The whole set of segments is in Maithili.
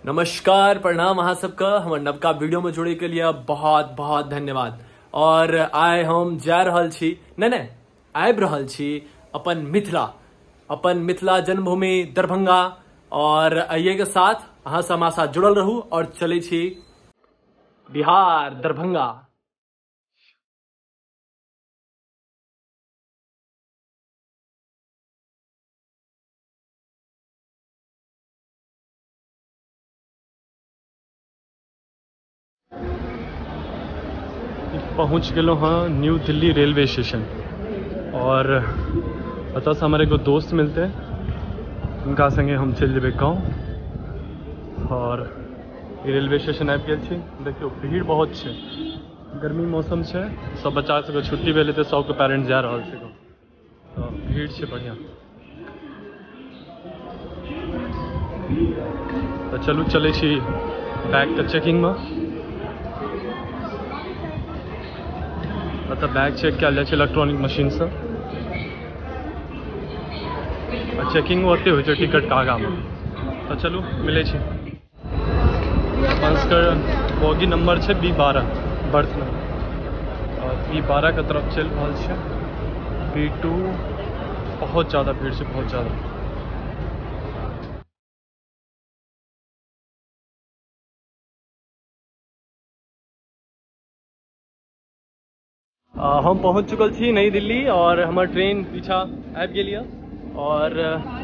नमस्कार, प्रणाम अहाँ सबके। हमर नवका वीडियो में जुड़े के लिए बहुत बहुत धन्यवाद। और आइ हम जा रहल छी, नहीं नहीं आबि रहल छी अपन मिथिला, अपन मिथिला जन्मभूमि दरभंगा। और आइए के साथ अहाँ सब हमारा साथ जुड़ल रहू और चलै छी बिहार दरभंगा। पहुँच गेलहुँ हँ न्यू दिल्ली रेलवे स्टेशन। और ओतऽसँ हमर एगो दोस्त मिलते, उनका संगे हम चलि जेबै गाँव। और ई रेलवे स्टेशन आबि गेल छी। देखियौ भीड़ बहुत छै, गर्मी मौसम छै, सब बच्चा सबके छुट्टी भेलै तऽ सबके पेरेंट्स जा रहल छै गाँव, तऽ भीड़ छै बढ़िआँ। तऽ चलू चलै छी बैगके चेकिंगमे। एतऽ बैग चेक कयल जाइ छै इलेक्ट्रॉनिक मशीनसँ। आ चेकिंग ओते होइ छै टिकटके आगाँमे। तऽ चलू मिलै छी। अपन सबके बोगी नंबर छै B12, berth number. और B12 के तरफ चलि रहल छै। B2 बहुत ज़्यादा भीड़ छै, बहुत ज़्यादा। हम पहुँच चुकल छी नई दिल्ली और हमर ट्रेन पीछा आबि गेल यऽ। और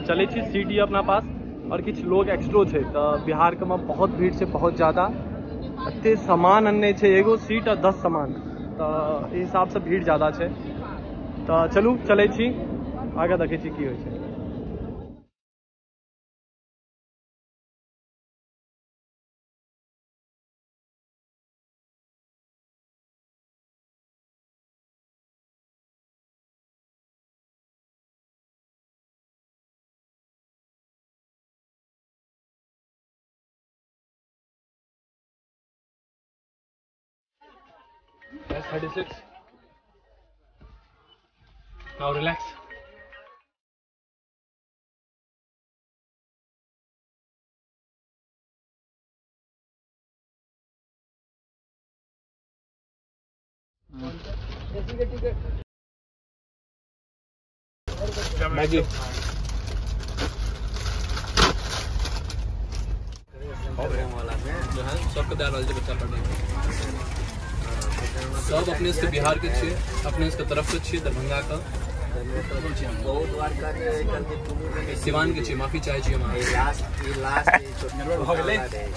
चलै छी सीट यऽ अपना पास। और किछु लोग एक्स्ट्रो छै, तऽ बिहारके मे बहुत भीड़ छै, बहुत ज़्यादा। एते सामान अनने छै, एगो सीट और 10 सामान, तऽ एहि हिसाबसँ भीड़ ज़्यादा छै। तऽ चलू चलै छी आगाँ, देखै छी की होइ छै। S36. Now relax. Maggi. जो है सबके दे रहल छै बच्चा पढ़ने। सब अपने से बिहार के छियै, अपने के तरफ के छियै, दरभंगा के, सिवान के छियै। माफी चाहै छी हम।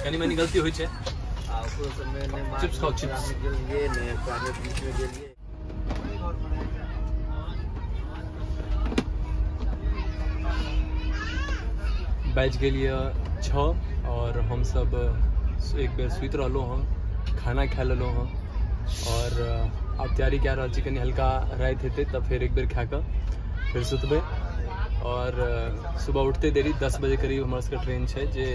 कनी मनी गलती होइ छै। चिप्स खाओ, चिप्स। बाजि गेल यऽ 6 और हम सब एक बेर सुति रहलहुँ हँ, खाना खा लेलहुँ हँ। और आब तैयारी कए रहल छी, कनि हल्का राति हेतै तऽ फेर एक बेर खा कऽ फेर सुतबै। और सुबह उठते देरी 10 बजे करीब हमर सबके ट्रेन छै जे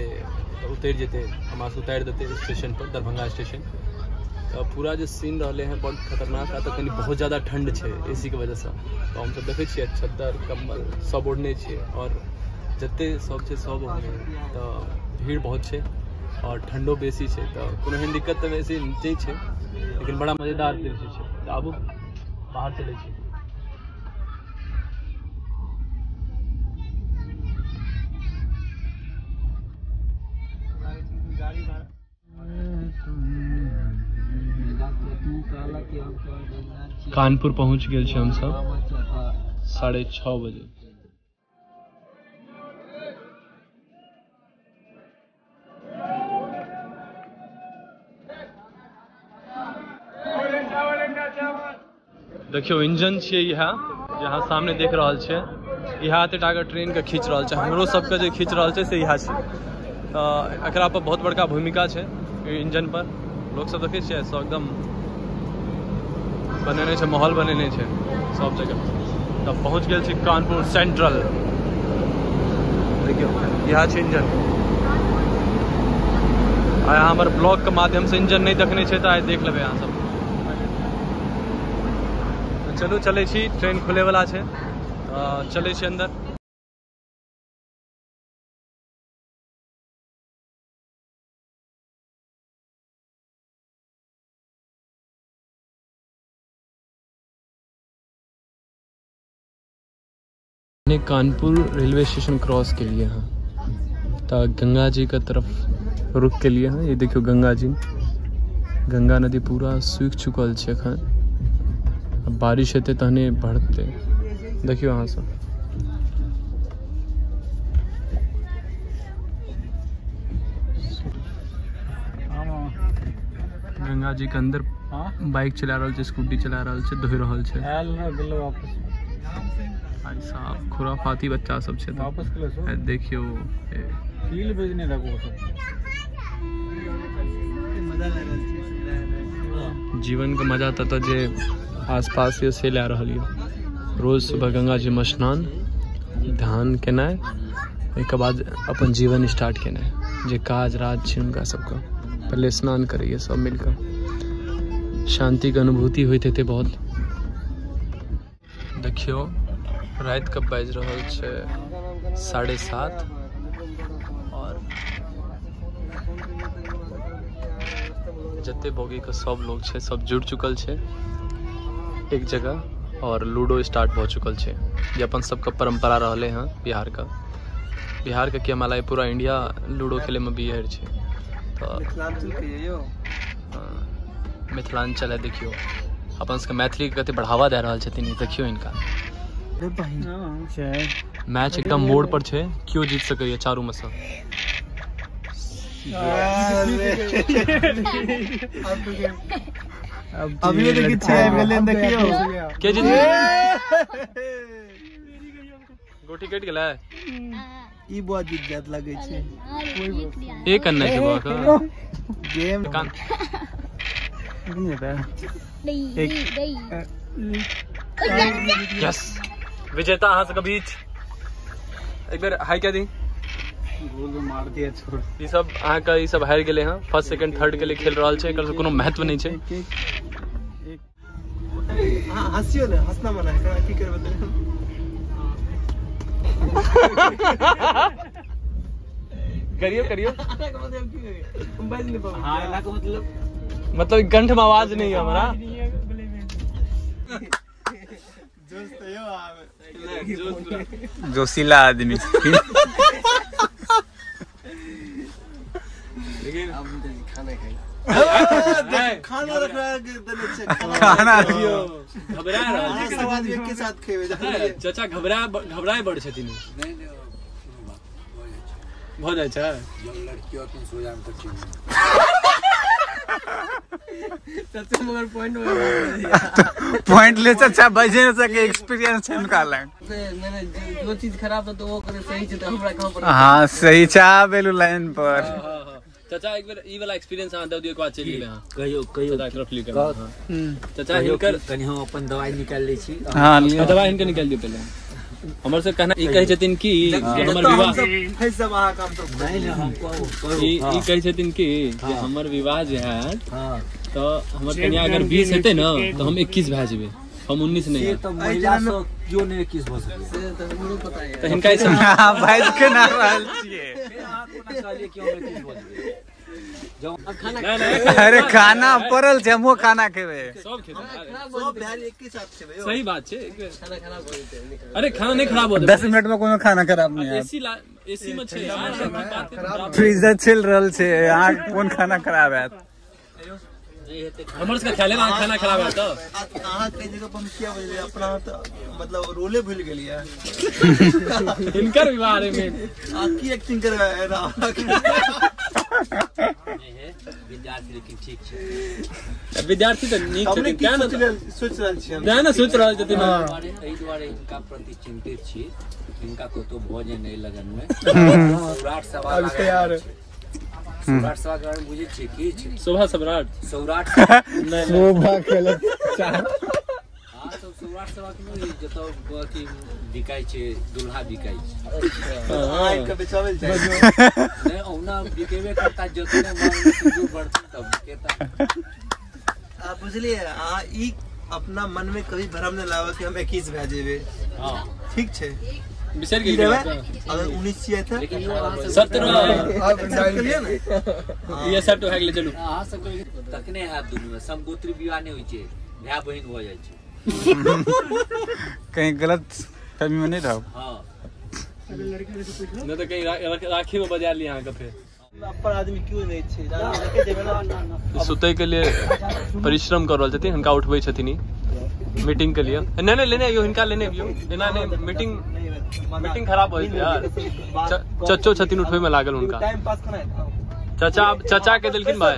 उतरि जेतै, हमरा सबके उतारि देतै स्टेशन पर, दरभंगा स्टेशन। तऽ पूरा जे सीन रहलै हँ बड़ खतरनाक। आ तऽ कनि बहुत ज़्यादा ठण्ड छै एसी के वजहसँ, तऽ हमसब देखै छियै चद्दर कम्बल सब ओढ़ने छियै और जते सब छै सब ओढ़ने। तऽ भीड़ बहुत छै और ठंडो बेसी छै, तऽ कोनो एहन दिक्कत तऽ वैसे नहि छै, लेकिन बड़ा मजेदार दृश्य छै। तऽ आबू बाहर चलै छी। कानपुर पहुँच गेल छी हमसब 6:30 बजे। देखियौ इंजन छियै इएह जे अहाँ सामने देख रहल छियै। इएह एते टाके ट्रेनके खींच रहल छै। हमरो सबके जे खींच रहल छै से इएह छै। तऽ एकरा पर बहुत बड़का भूमिका छै इंजन पर। लोक सब देखै छियै सब एकदम बनेने छै, माहौल बनेने छै सब जगह। तऽ पहुँच गेल छी कानपुर सेंट्रल। देखियौ इएह छै इंजन। आइ अहाँ हमर ब्लॉगके माध्यमसँ इंजन नहि देखने छै तऽ आइ देख लेबै अहाँ सब। चलू चलै छी, ट्रेन खुलैवला छै, चलै छी अन्दर। अखने कानपुर रेलवे स्टेशन क्रॉस के लिए हाँ, तो गंगा जी के तरफ रुक के लिए हाँ। ये देखियो गंगा जी, गंगा नदी पूरा सूख चुकल छै अखन। अब बारिश हेतै तहने बढ़तै। देखियो अहाँ सब। गंगा जी के अंदर बाइक चला रहल छै, स्कूटी चला रहल छै, धोइ रहल छै। भाई साहब खुराफाती बच्चा सब छै। देखियो जीवन के मजा ततऽ जे आसपास ये से लए रहल ये। रोज सुबह गंगा जी में स्नान ध्यान केनाइ, ओहिके बाद अपन जीवन स्टार्ट केनाइ। जे काज राज छै हुनका सबके पहले स्नान करैए सब मिलकर, शांति के अनुभूति होइत हेतै बहुत। देखियो रात के बाजि रहल छै 7:30 और जते बोगी के सब लोग छै सब जुड़ चुकल छै एक जगह और लूडो स्टार्ट भऽ चुकल छै। जे अपन सबके परंपरा रहलै हँ बिहार का, बिहार के की पूरा इंडिया लूडो खेले में बिहार छै। तो मिथिलांचल है। देखियो अपन सबके मैथिली के कते बढ़ावा दे रहल छथिन। देखियो इनका मैच एकदम मोड़ पर छै, क्यों जीत सकैया चारू में से। अभी देखी छै गेलै, देखियो के जीत गोटी कट गेलै। ई बुआ जीत जात लगै छै। एक अन्ना छै बुआ का गेम कान एक। यस विजेता अहाँ सबके बीच। एक बेर हाई क्या दी, गोल मार दिया छोड़। ई सब अहाँ के ई सब हारि गेलै हँ। फर्स्ट सेकंड थर्ड के लिए खेल रहल छै, एकर कोनो महत्व नहीं छै। हां हंसियो ने, हंसना मना है, की करबै त। करियो करियो। हां एला के मतलब कंठ में आवाज नहीं है हमारा। जोशीला आदमी। लेकिन खाना रखा खाना घबरा रहल सब आदमी के साथ खेबे। चाचा घबराए बड़ छथिन। भऽ जाइ छै लड़की और तुम सो जाम त ठीक। चाचा मगर पॉइंट पॉइंट ले चाचा बजे न सके, एक्सपीरियंस है उनका अलग। मैंने जो चीज खराब है तो वो करे सही छै त हमरा कहां पर। हां सही चा बेलू लाइन पर। चाचा एक बेर ई वाला एक्सपीरियंस अहाँ दऽ दियौ, एक बार चलि गेलै। हां कहियो कहियो चाचा तरफ लिख। चाचा हिनकर कनि हम अपन दवाई निकाल लै छी। हां दवाई हिनकर निकाल दियौ पहिले। हमर से कहना ई कहै छथिन कि हमर विवाह सब अहाँ काम सब नहीं नहीं हम कहू ई कहै छथिन कि जे हमर विवाह जे हैत तो हमर कन्या अगर 20 हेतै न तो हम 21 भए जेबै, हम 19 नहीं। से तो महिला सब क्यों नहीं 21 भऽ सकैए से त हमरो पता है। त हिनका ई सब भाई के ना रहल छियै। अहाँ कोना कहलियै कि हम 21 भऽ जेबै? अरे खाना पड़ल छै, हमहूँ खाना खेबै। सब खेतै, सब भैल एक के साथ खेबै। सही बात छै। खाना खराब हो जेतै। अरे खाना नहीं खराब होतै, 10 मिनट में कोनो खाना खराब नहीं होयत। एसी में छै यार, फ्रीजर चलि रहल छै, अहाँ कोन खाना खराब हैत? हमर सबके ख्याल है खाना खराब हैत। अहाँ के जगह पर हम किया बजलियै अपना त मतलब रोले भूल गेलियै। हिनकर विवाह रे में आ की एक्टिंग करबै रहा विद्यार्थी, लेकिन ठीक छै विद्यार्थी त नीक छथिन। तें ने सोच रहल छी, तें ने सोच रहल छथिन। एहि दुआरे हिनका प्रति चिंतित छी, हिनका कतौ भऽ नहि लगन में सौराठ सभा सौराठ सभा के बारे में बुझै छियै किछु? शोभा सम्राट सौराठ शोभा खेलत चार। हां सब सौराठ सभा के नहि, जतऽ अथी बिकाइ छै, दुल्हा बिकाइ छै। अहाँ के बेचाबै छै नहीं, ओना बिकेबे करता, जतने मांग सिंदूर बढ़तै तब बिकेता। आप बुझलियै, अहाँ ई अपना मन में कभी भ्रम न लावे कि हम 21 भए जेबै। हां ठीक छै, बिसरि गेलियै। अगर 19 छियै त 17 करियै ने, ई एक्सेप्ट भए गेलै। चलू अहाँ सबके तखने हैत दुनू समगोत्री विवाह नहि होइ छै, भाय बहिन भऽ जाइ छै। कहीं गलत फैमिली में नहीं रहब। हां न त कहीं राखी में बजा ली अहाँ के फेर। अपन आदमी क्यों नहीं छै रखे जेबै ना। सुतै के लिए परिश्रम कर रहल छथिन, हिनका उठबै छथिन मीटिंग के लिए। नहीं नहीं लेने आइयो हिनका, लेने आइयो एना नहीं, मीटिंग मीटिंग खराब हो जेतै यार। चच्चो छथिन उठबै में लागल हुनका। टाइम पास कोना हेतै। चचा चचा के देलखिन भाई।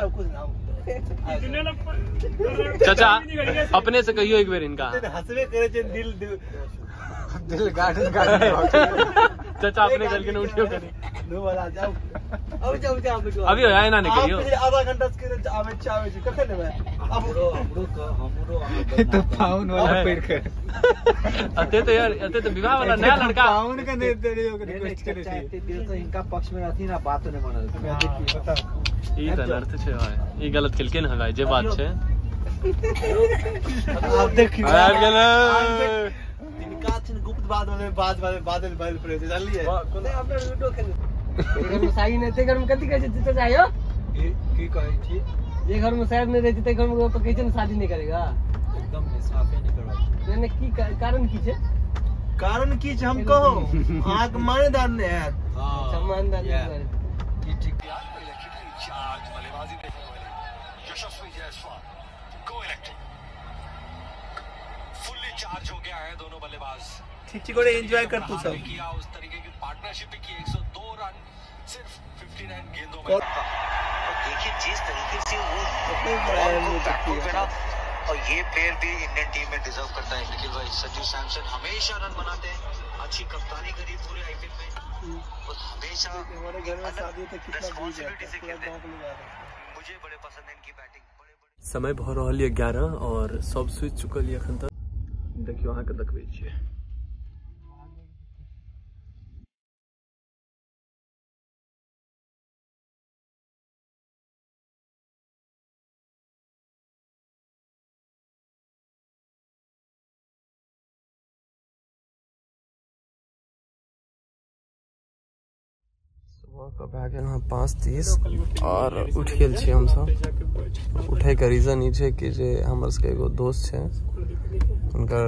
चचा अपने से कहियो एक बेर हिनका। हंसबे करे छै दिल दिल गार्डन गार्डन। चचा अपने कहलखिन उठियो कनी। नो वाला जाओ अब जाओ जाओ अभी आए ना नहीं कहियो। आधा घंटा से आवे छै आवे छै कखन एबै। अब हमरो तो पाउन वाला पेड़ के अते तो यार अते तो विवाह वाला नया लड़का पाउन के नहीं दे रही रिक्वेस्ट करे छी। एते देर तो इनका पक्ष में रहती ना बात नहीं मानल। देखिए बताओ ई त अनर्थ छै भाई, ई गलत केलखिन हँ भाई जे बात छै। आप देखियो आबि गेलै इनका छिन गुप्त बात वाले बात वाले बादल बादल पड़े छै जानलिए। कोने अपना लूडो खेल घर में साई नहीं ते घर में कथि कहै छै चाचा आयो की कहै छी जे घर में साहब नहीं रहते ते घर में तो कहै छै शादी नहीं करेगा। एकदम नहीं साफे नहीं करवा। नहीं नहीं की कारण की छै? कारण की छै हम कहो अहाँ के मानेदार नहीं है। हां मानदार नहीं की ठीक चार्ज बल्लेबाजी देखने वाले यशस्वी Jaiswal go electric fully charge हो गया है दोनों बल्लेबाज। ठीक ठीक और एंजॉय कर तू सब किया उस तरीके की पार्टनरशिप भी की। 102 रन सिर्फ 59 गेंदों में। और देखिए जिस तरीके से वो और ये प्लेयर भी इंडियन टीम में डिजर्व करता है। निखिल भाई संजू सैमसन हमेशा रन बनाते हैं, अच्छी कप्तानी करी पूरे आईपीएल में और हमेशा हमारे घर में शादी तो कितना रिस्पांसिबिलिटी से खेलते हैं। मुझे बड़े पसंद है इनकी बैटिंग। समय भ रहल ये 11 और सब सुति चुकल ये अखन तक। देखियो अहाँ के देखबै छियै। सुबह भए गेल हँ 5:30 और उठि गेल छी हमसब। उठैके रीजन ई छै कि जे हमर सबके एगो दोस्त छै, हुनकर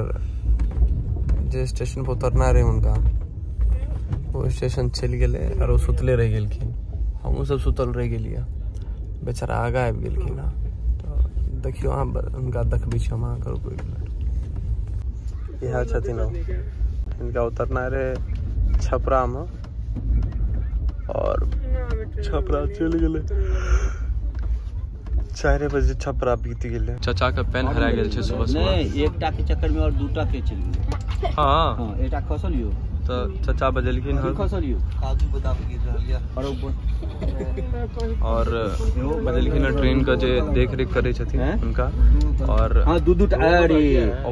जे स्टेशन पर उतरना रहै हुनका ओ स्टेशन चलि गेलै और ओ सुतले रहि गेलखिन। हमहूँ सब सुतल रहि गेलियै, बेचारा आगाँ आबि गेलखिन हँ। तऽ देखियौ अहाँ हुनका देखबै छी हम अहाँके, रुकू एक मिनट। इएह छथिन ओ, हिनका उतरना रहै छपरामे और छपरा चलि गेलै। 4 बजे छपरा बीत गेलै। चाचा के पेन हरा गेल छै सुबह सुबह। नहीं एकटा के चक्कर में और दूटा के चलि गेलै। हां हां एकटा खसल यो तऽ चाचा बजेलखिन हन खसल यो काजू बादाम गिर रहल या और बजेलखिन हन ट्रेन के जे देख रेख करै छथिन हुनका। और हां दू दूटा अरे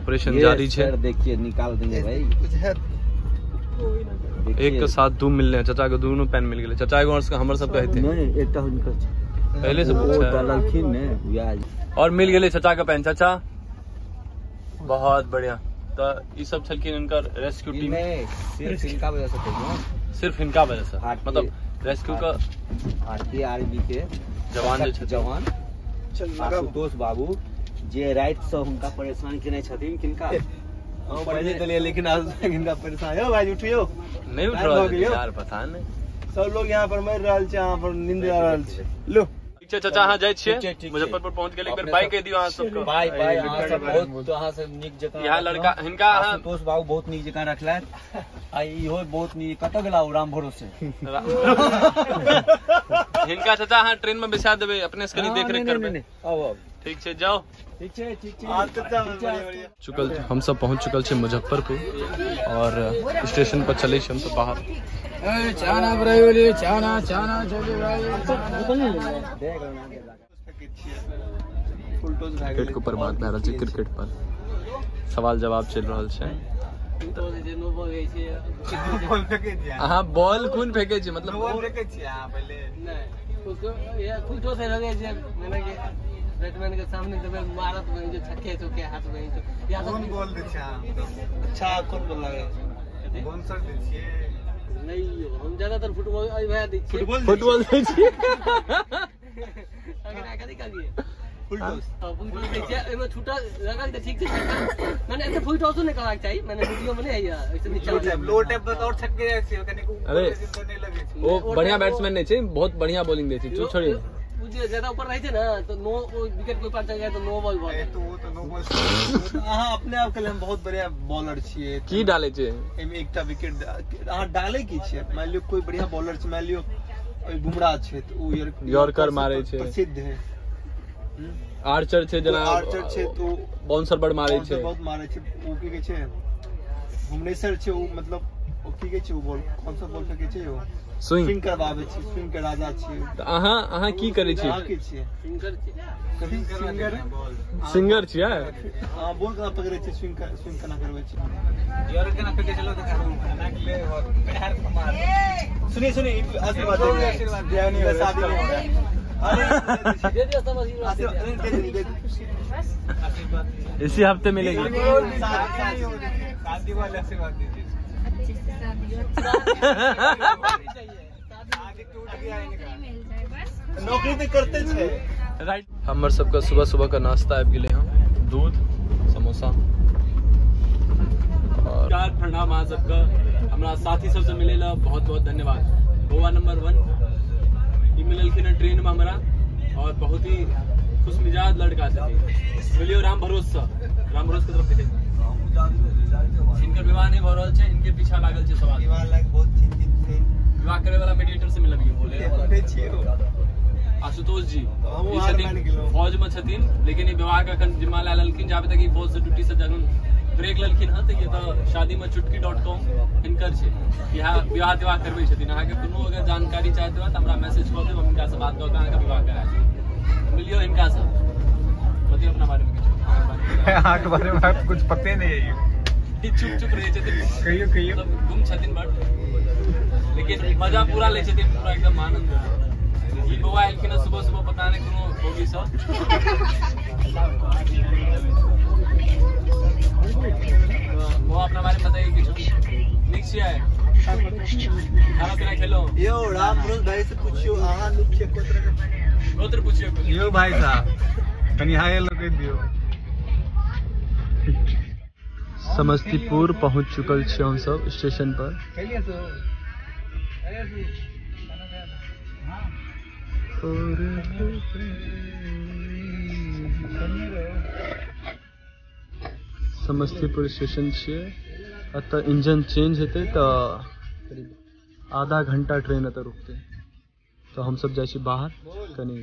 ऑपरेशन जारी छै। देखिए निकाल देंगे भाई। कुछ है एक के साथ दू मिलले, चाचा के दोनों पेन मिल गेलै। चाचा एगो हमर सब कहते नहीं एकटा हुनकर पहले से पूछा डाललखिन ने और मिल गेलै चाचा के पेन। चाचा बहुत बढ़िया। तो ई सब छलखिन इनकर रेस्क्यू टीम। सिर्फ इनका वजह से, सिर्फ इनका वजह से मतलब रेस्क्यू का आरआरबी के जवान जे छथिन, जवान आशुतोष बाबू जे रात से हुनका परेशान केने छथिन। किनका हम पहले देलिए लेकिन आज इनका परेशान हो भाई। उठियो नहीं उठ रहल यार, पता नहीं सब लोग यहाँ पर मर रहल छै, यहाँ पर नींद आ रहल छै। लो ठीक छै चाचा, अहाँ जाइ छियै मुजफ्फरपुर पहुंच गेल। एक बेर बाय कहि दियौ अहाँ सबके। बाय बाय। अहाँ सब बहुत अहाँ सब नीक जकाँ यहाँ लड़का हिनका आशुतोष बाबू बहुत नीक जकाँ रखलथि। आ इहो बहुत नीक। कतऽ गेला ओ राम भरोसे? हिनका चाचा अहाँ ट्रेन में बैसा देबै, अपने से कनि देख रेख करबै। आउ आउ ठीक छै जाओ। ठीक छै ठीक छै। चुकल हम सब पहुंच चुकल छै मुजफ्फरपुर और स्टेशन पर चलै छी हमसब बाहर। चाना चाना क्रिकेट के ऊपर बात भए रहल छै, क्रिकेट पर सवाल जवाब चलि रहल छै। अहाँ बॉल कोन फेकै छी? मतलब बॉल फेकै छी अहाँ पहिले? नहीं उसको ये फुल टॉस लगे छै मैंने के बैट्समैन के सामने देबै मारत बनि जो छक्के चौके हाथ बनि जो या कोन बॉल दै छै अहाँ? अच्छा कोन बॉल लागे छै? बाउंसर दै छियै? नहीं हम ज्यादातर फुटबॉल अइ भैया दै छियै। फुटबॉल दै छियै। अगर कथी कहलियै फुल टॉस। फुल टॉस दै छै, एमे छूटा लगल त ठीक छै, माने एते फुल टॉसो नै करबाक चाही, माने वीडियो में नै हैया ऐसे नीचा लो टैप पर और छक्के जाइ छै, कनी अरे ओ बढ़िया बैट्समैन नै छै, बहुत बढ़िया बॉलिंग दै छै। चुप छोड़ी, उ जे ज्यादा ऊपर रहै छै ना तो नो विकेट के ऊपर चल जाए तो नो बॉल भऽ तो वो तो नो बॉल। अहाँ अपने आप के हम बहुत बढ़िया बॉलर छियै। की डालै छै एमे एकटा विकेट अहाँ डालै की छियै? मान लियौ कोई बढ़िया बॉलर छै, मान लियौ बुमराह छै त उ यॉर्कर मारै छै, प्रसिद्ध है। आर्चर छै, जेना आर्चर छै तो बाउंसर बड़ मारै छै, बहुत मारै छै। उ की कहै छै भुवनेश्वर छै, उ मतलब ओ की कहै छै, उ बॉल कौन सा बॉल फेकै छै, ओ स्विंग करवाबै छै, स्विंग के राजा छै। त अहाँ अहाँ की करै छी? अहाँ की छियै? सिंगर छियै। कथी सिंगर? सिंगर छियै? अहाँ बॉल केना पकड़ै छियै? स्विंग स्विंग केना करबै छियै? यार केना फेकै छै लोग देखा ना के ले पैर मार। सुनिए सुनिए, आशीर्वाद आशीर्वाद नहीं हो शादी में हो रहा है। अरे दे दिया सब आशीर्वाद, दे दे आशीर्वाद, इसी हफ्ते मिलेगी। शादी वाले आशीर्वाद दीजिए, अच्छे से शादी हो, शादी टूट गया इनका, नौकरी तो करते छे राइट। हमर सबका सुबह सुबह का नाश्ता आबि गेलै हँ, दूध समोसा और चार प्रणाम अहाँ सबका। हमरा साथी सबसे मिले ला बहुत बहुत धन्यवाद। बौआ नंबर 1 ई मिललखिन ट्रेन में हमरा, और बहुत ही खुशमिजाज लड़का छथिन। मिलियो राम भरोस से, राम भरोस के तरफ देखे। इनकर विवाह नहीं भऽ रहल छै, इनके पीछा लागल छै सब आदमी। विवाह लाग बहुत चिंतित छै, विवाह करे वाला मीडिएटर से मिलबियो बोले। आशुतोष जी ई छथिन, फौज में छथिन, लेकिन ई विवाह के अखन जिम्मा लए लेलखिन। जाबे तक ई फौज से ड्यूटी से जखन ब्रेक लेलखिन हँ, तऽ ये तऽ शादी में चुटकी.com हिनकर छै, इएह विवाह तिवाह करबै छथिन। अहाँके कोनो अगर जानकारी चाहैत हुए तऽ हमरा मैसेज कऽ देब, हम हिनका से बात कऽ के अहाँके विवाह करा देब। मिलियो हिनका से, बतियो अपना बारे में किछु। अहाँके बारे में कुछ पते नहीं है, चुप चुप रहै छथिन, कहियो कहियो गुम छथिन बट, लेकिन मजा पूरा लै छथिन, पूरा एकदम आनंद। ई बौआ एलखिन हँ सुबह सुबह, पता नहि कोनो बोगी सँ। बौआ अपना बारे में बताइए किछु। नीक छियै? खाना पीना खेलौ? यो राम भरोस भाई से पूछियो, अहाँ नीक छियै? गोत्र गोत्र पूछियो। यो भाई साहब कनि हाय लोग कहि दियौ। समस्तीपुर पहुंच चुकल छी हम सब स्टेशन पर। समस्तीपुर स्टेशन छियै, एतऽ इंजन चेंज हेतै तऽ करीब आधा घंटा ट्रेन एतऽ रुकतै। तऽ हमसब जाइ छी बाहर, कनि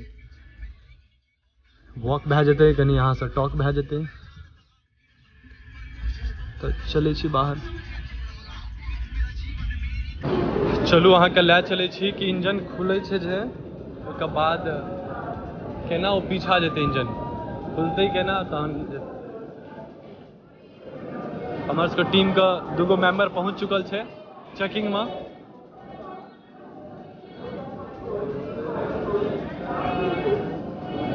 वॉक भए जेतै, कनि अहाँसँ टॉक भए जेतै, तऽ चलै छी बाहर। चलू अहाँके लए चलै छी कि इंजन खुलै छै जे ओकर बाद केना ओ पीछा जेतै, इंजन खुलतै केना तहन। हमर सबके टीमके दूगो मेंबर पहुँच चुकल छै चेकिंगमे।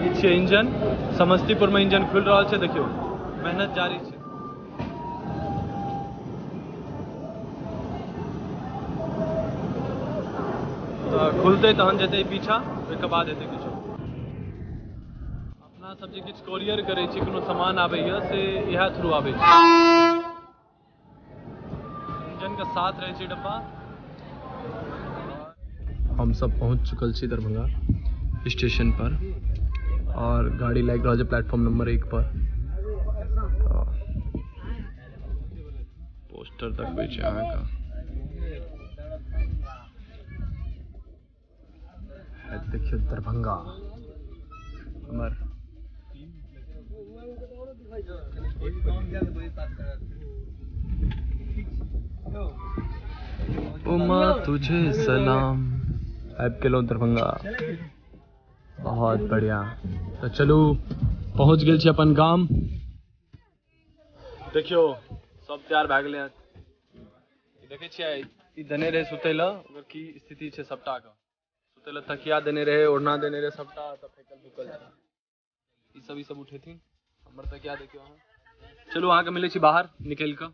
ई छै इंजन, समस्तीपुरमे इंजन खुलि रहल छै, देखियौ मेहनत जारी छै। तऽ खुलतै तहन जेतै पीछा, ओहिके बाद हेतै किछु। अपना सब जे किछु कोरियर करै छी, कोनो सामान आबैया से इएह थ्रू आबै छै। इंजन के साथ रहै छै डब्बा। हम सब पहुँच चुकल छी दरभंगा स्टेशन पर, और गाड़ी लागि रहल छै प्लेटफॉर्म नंबर 1 पर। पोस्टर देखबै छै अहाँके। देखियौ दरभंगा हमर। उमा तुझे सलाम। आबि गेलहुँ दरभंगा, बहुत बढ़िया। तऽ चलू पहुँच गेल छी अपन गाम। देखियौ सब तैयार भए गेलै हँ। देखै छियै ई देने रहै सुतै लए, ओकर की स्थिति छै सबटाके। सुतै लए तकिया देने रहै, ओढ़ना देने रहै, सबटा तऽ फेकल फूकल छै। ई सब उठेथिन। हमर तकिया देखियौ अहाँ। चलू अहाँके मिलै छी बाहर निकलि कऽ।